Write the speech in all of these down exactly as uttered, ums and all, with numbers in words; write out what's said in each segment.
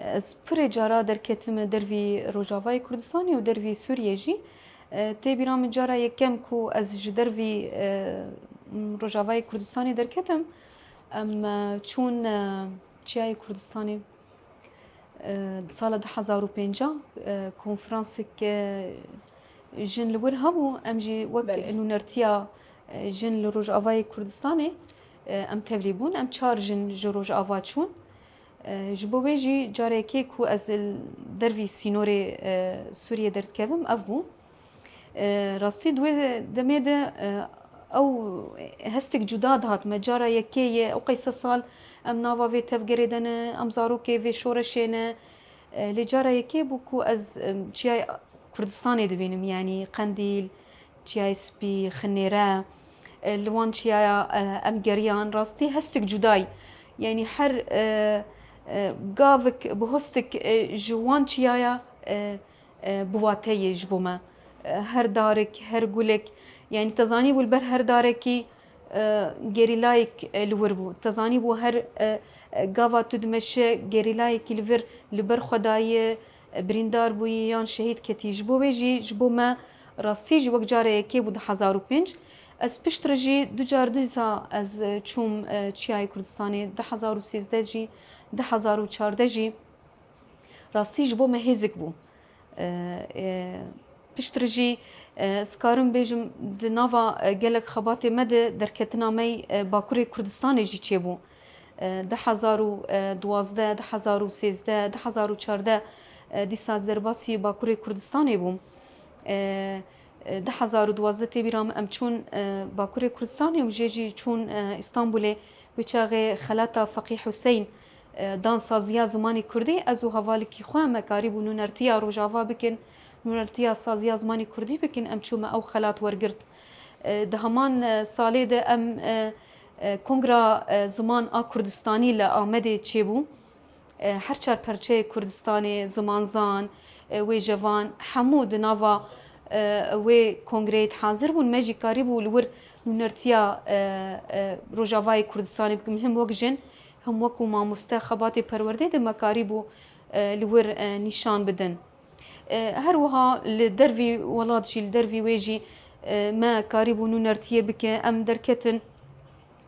Ez pirê cara derketime dervî Rojavayê Kurdistanê û dervî Sûriyê jî. E, tê bîra min cara yekem ku ez ji dervî, e, Rojavayê Kurdistanê derketim, em, e, çûn, e, Çiyayê Kurdistanê. E, di sala du hezar û pêncî, e, konferansek, e, jin li wir hebû. Em jî wek Belê. nûnertiya, e, jin li Rojavayê Kurdistanê, e, em tevlî bûn. Em çar jin ji Rojava çûn. E, ji bo wê jî carekê ku ez li dervî sînorê, e, Sûriyê derdikevim, ev bû. E, rastî di wê demê de, e, ew hestek cuda dihat me. Cara yekê ye, ew qey sed sal em nava vê tevgerê de ne, em zarokê vê şoreşê ne. E, lê cara yekê bû ku ez, em, Çiyayê Kurdistanê dibînim, yanî Qendîl, Çiyayê Spî, Xinêre, e, li wan çiyaya, e, em geriyan, rastî hestek cudayî. Yanî her, e, e, gavik bi hostik, e, ji wan çiyaya, e, e, bi wate ye ji bo me. E, her darik, her gulek, yanî te zanîbû li ber her darekî, e, gerîlayek, e, li wir bû. Te zanîbû her, e, e, gava tu dimeşe gerîlayekî li vir li ber xwe dayî, e, birîndar bûyî yan şehîd ketî. Ji bo wê jî, ji bo me rastî jî wek cara yekê bû du hezar û pênc. Ez piştre jî du car dîsa ez, e, çûm, e, Çiyayê Kurdistanê, du hezar û sêzdeh jî, du hezar û çardeh jî. Rastî ji bo me hêzik bû. E, e, piştre jî, e, ez karim bêjim, di nava, e, gelek xebatê me de derketina me yî, e, Bakurê Kurdistanê jî çêbû. E, du hezar û duwazdeh, du hezar û sêzdeh, du hezar û çardeh, e, dîsa ez derbasî Bakurê Kurdistanê bûm. E, e, du hezar û duwazdeh tê bîra min em çûn, e, Bakurê Kurdistanê û jê jî çûn, e, Îstanbulê. Wê çaxê xelata Feqî Huseyn, e, dan saziya zimanê kurdî, ez û hevalekî xwe me karîbû nûnertiya Rojava bikin, nûnertiya saziya zimanê kurdî bikin, em çûme ew xelat wergirt. E, di heman, e, salê de em, e, e, Kongra, e, Ziman a Kurdistanî li Amedê çêbû. E, her çar perçeyê Kurdistanê, zimanzan, e, wêjevan, hemû di nava, e, wê kongreyê de hazir bûn. Me jî karîbû li wir nûnertiya, e, e, Rojavayê Kurdistanê bikin. Him wek jin, him wekû mamoste xebatê perwerdê de me karîbû, e, li wir, e, nîşan bidin. E, her wiha li dervî welat jî, li dervî wê jî, e, me karîbû nûnertiyê bike. Em derketin,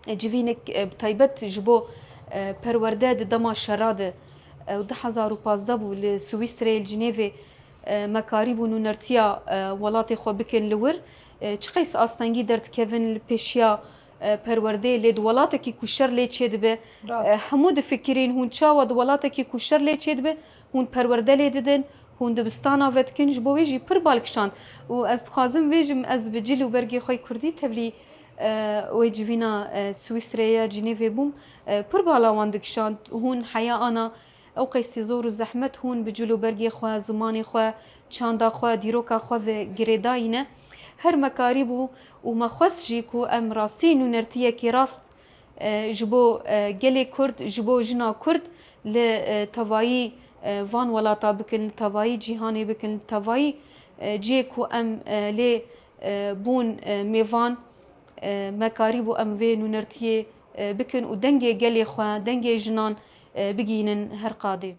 e, civînek, e, bi taybet ji bo, e, perwerde di dema şera de, e, du hezar û pazdeh bû, li Swîsreyê, li Cinêvê, e, me karîbû nûnertiya, e, welatê xwe bikin li wir. E, çiqeys astengî derdikevin li pêşiya, e, perwerdeyê, lê di welatekî ku şer lê çêdibe, Rast. e, hemû difikirîn hûn çawa di welatekî ku şer lê çêdibe, hûn perwerde lê didin, hûn dibistana vedikin, ji bo wê jî pir bal kişand. Û ez dixwazim bêjim, ez bi cil û bergê xwe yê kurdî tevlî, e, wê civîna, e, Swîsreyê ya Cinêvê bûm, e, pir bala wan dikişand. Hûn heya ana ew qeysî zor û zehmet hûn bi cil û bergê xwe, zimanê xwe, çanda xwe, dîroka xwe ve girêdayî ne. Her me karîbû û me xwest jî ku em rastî nûnertiyekê rast, e, ji bo, e, gelê Kurd, ji bo jina Kurd li, e, tevayî, e, van welata bikin, li tevayî cîhanê bikin, li tevayî, e, cihê ku em, e, lê, e, bûn, e, mêvan, e, me karîbû em vê nûnertiyê, e, bikin û dengê gelê xwe, dengê jinan, e, bigihînin her qadê.